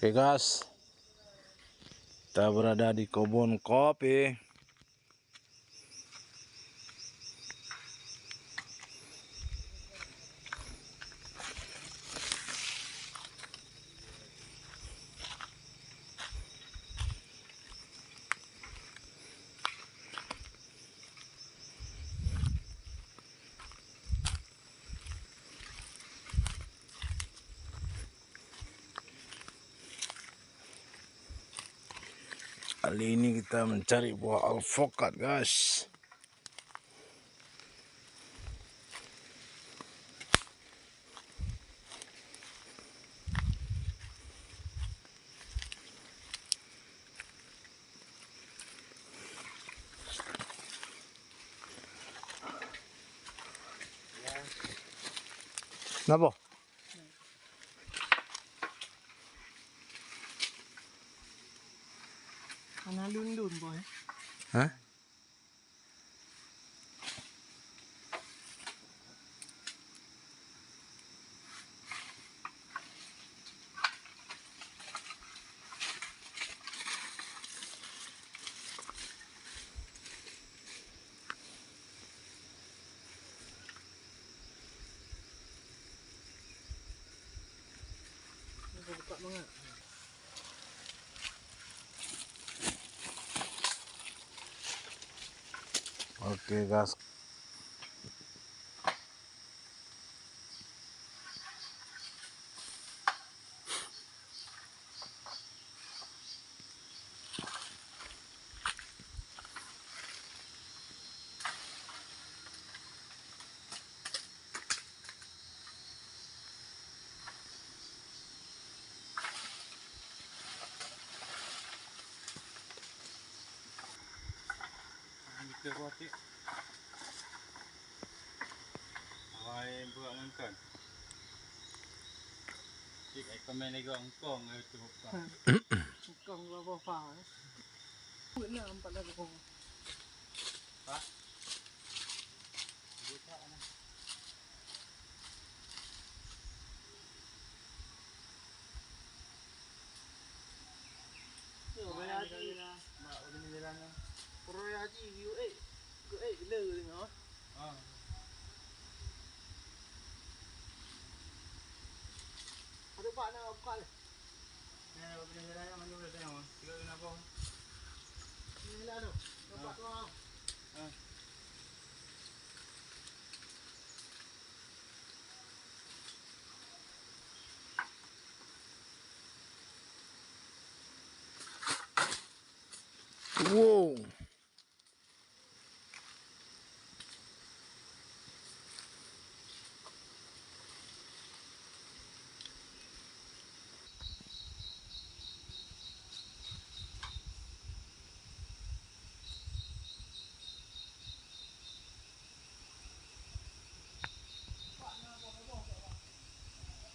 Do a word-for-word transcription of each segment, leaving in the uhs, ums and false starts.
Oke, guys, kita berada di kebun kopi. Kali ini kita mencari buah alpukat, guys. Napa? Hana lôn-lôn, boh, eh. Hah? Oke, guys. Kita buat cik. Awai buat ngangkon. Cik, ai komen lagi engkong, eh, tu. Engkong dua boh pa, eh. Buat enam, empat lagu. Pak. Buka mana? Yo, Raya Haji. Mak, udah ni jalan lah. Raya Haji, U A. U A, gila ke tengok, ah. Ah. Ada pak nak buka ni. Ni, udah ni jalan lah, mana udah tengok. Tiga kena apa? Ni lah tu. Nampak tu, ah. Ah. Wow.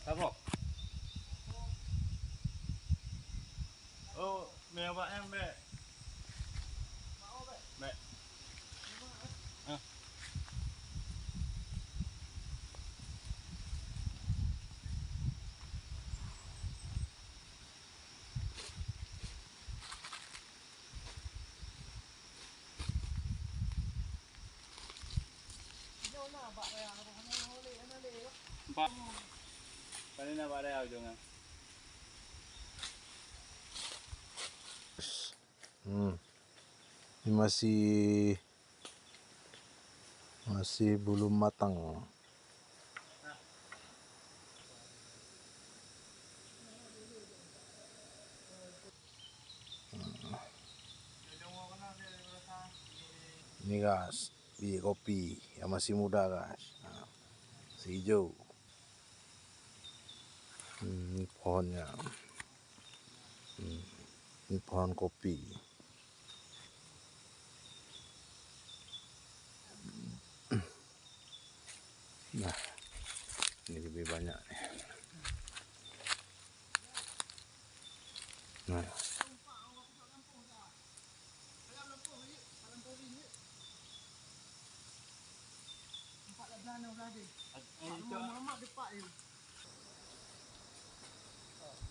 Saboh. Oh, mie awak nyan, Bek. Bek. Ah. Empat. Paling nak bak dayah ujong ah. Hmm. Ini masih, masih belum matang. Ini guys, biji kopi yang masih muda guys. Nah, masih hijau. Hmm, ini pohonnya. Hmm, ini pohon kopi. Nah, ini lebih banyak nih. Nah.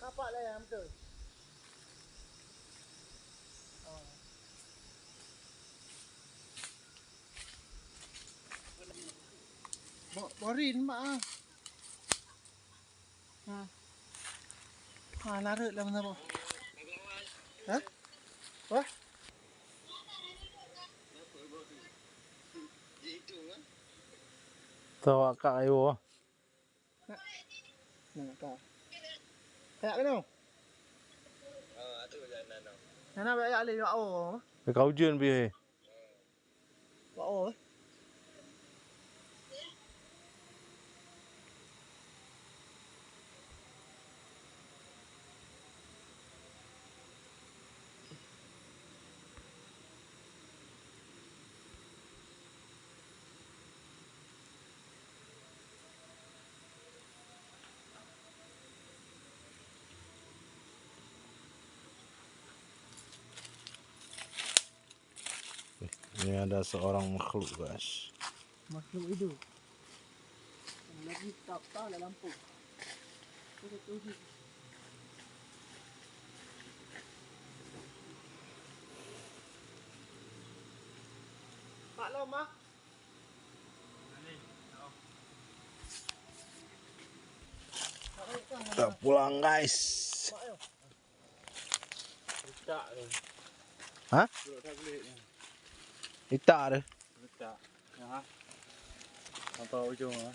Kapak lah yang betul. Warin mak ah. Ha. Ha, narut lah meunan. Ha? Wah. Tahu akak ayo. Nah, nah, ka. Kayak kena. Nana banyak kali, ya Allah. Ka ujeuen bih. Wah, oh. Ini ada seorang makhluk, guys. Makhluk hidup. Lagi tak tahu dalam pun. Pak Lom ah. Kita pulang, guys. Letak tu. Ha? Letak kulit ni. Letak tu. Letak. Ha. Apa ujung ah?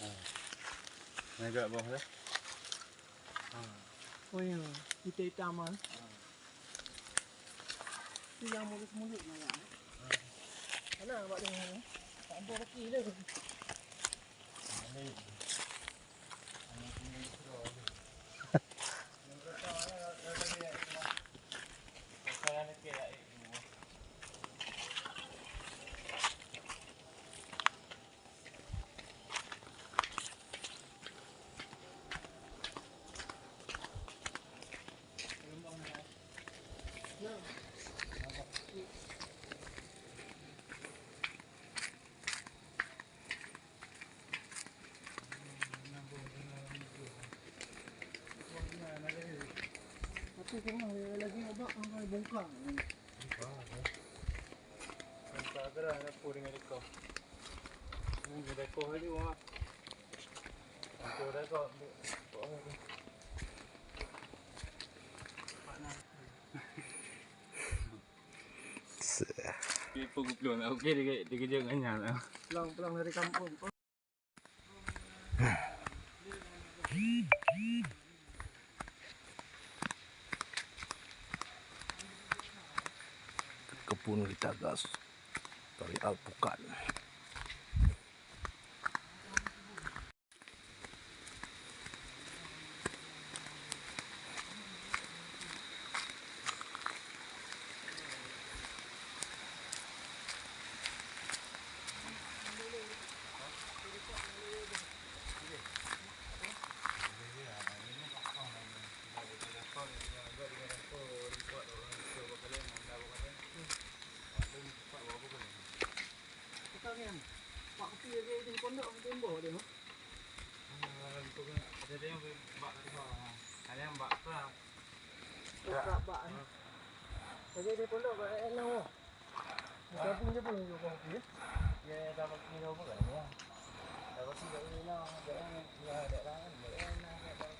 Ha. Agak bawah dah. Ha. Oh ya, hitam-hitam ah. Ha. Tu yang mulus-mulus lah ya. Ha. Mana abang dia? Tak ada lagi dah. Mana? Tapi tengah lagi abang angkai bongkar. Bongkar, eh. Bongkar gerah dapur dengan rekor. Dengan rekor laju ah. Rekor rekor. Pak Nas. Ibu goblok nak okey dia dia kerja dengan nyan. Pulang-pulang dari kampung. Kebun kita, guys. Dari alpukat. Pak Kupi lagi di pondok, di tembok dia. Ah, itu kan ada dia yang bak tu. Ada yang bak tu lah. Bak, bak, eh. Lagi di pondok, bak, eh, nang, oh. Gabung je pun, gabung kopi, eh. Ya, dah bagi dah bukan, ya. Dah bagi dah, ya, dah, dah, dah, dah, dah, dah, dah.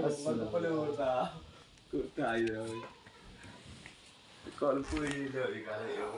Assalamualaikum. Kota ayo. Kau lupa je dok di kali yo.